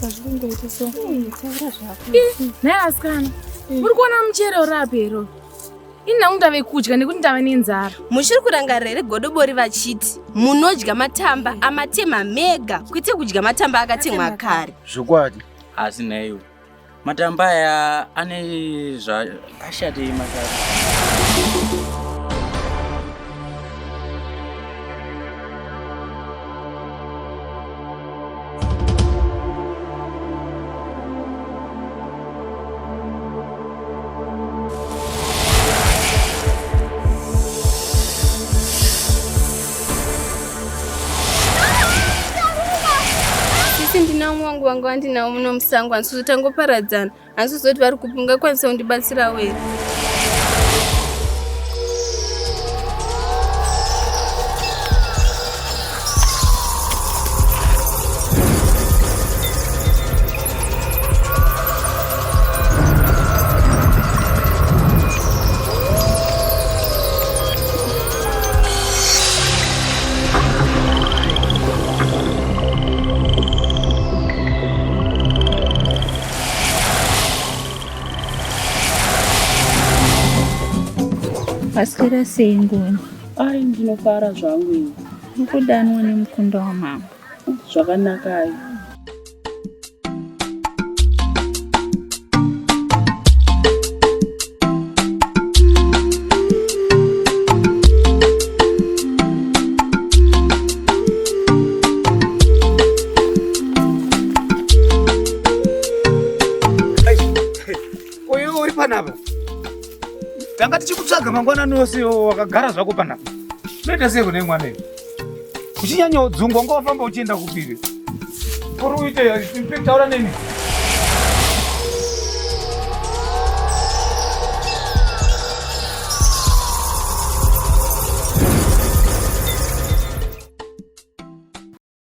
Zvazvikungoita so. Taura zvako. Nhai asikana, muri kuona muchero uri apa here? Ini hangu ndave kudya nekuti ndave nenzara. Muchiri kurangarira here godobori vachiti munodya matamba amatema mega kwete kudya matamba akatemwa kare? Zvokwadi. Asi nhaiwe matamba aya ane zvaashatei matamba. Sisi ndina umwe wangu wanga wandinawo muno musango handisi tangoparadzana handisi kuzoti vari kupi ungakwanisa kundibatsirawo here? Waswera sei Ngoni? Ai, ndinofara zvangu ini. Ndikudanwa nemukunda wamambo. Zvakanakai. Uyu uri panapa. Tanga tichikutsvaga mangwanani ose wakagara zvako panapa. Unoita sei kune mwana iwe? Uchinyanya udzungwa wanga wafamba uchienda kupiri. Uri uite taura neni.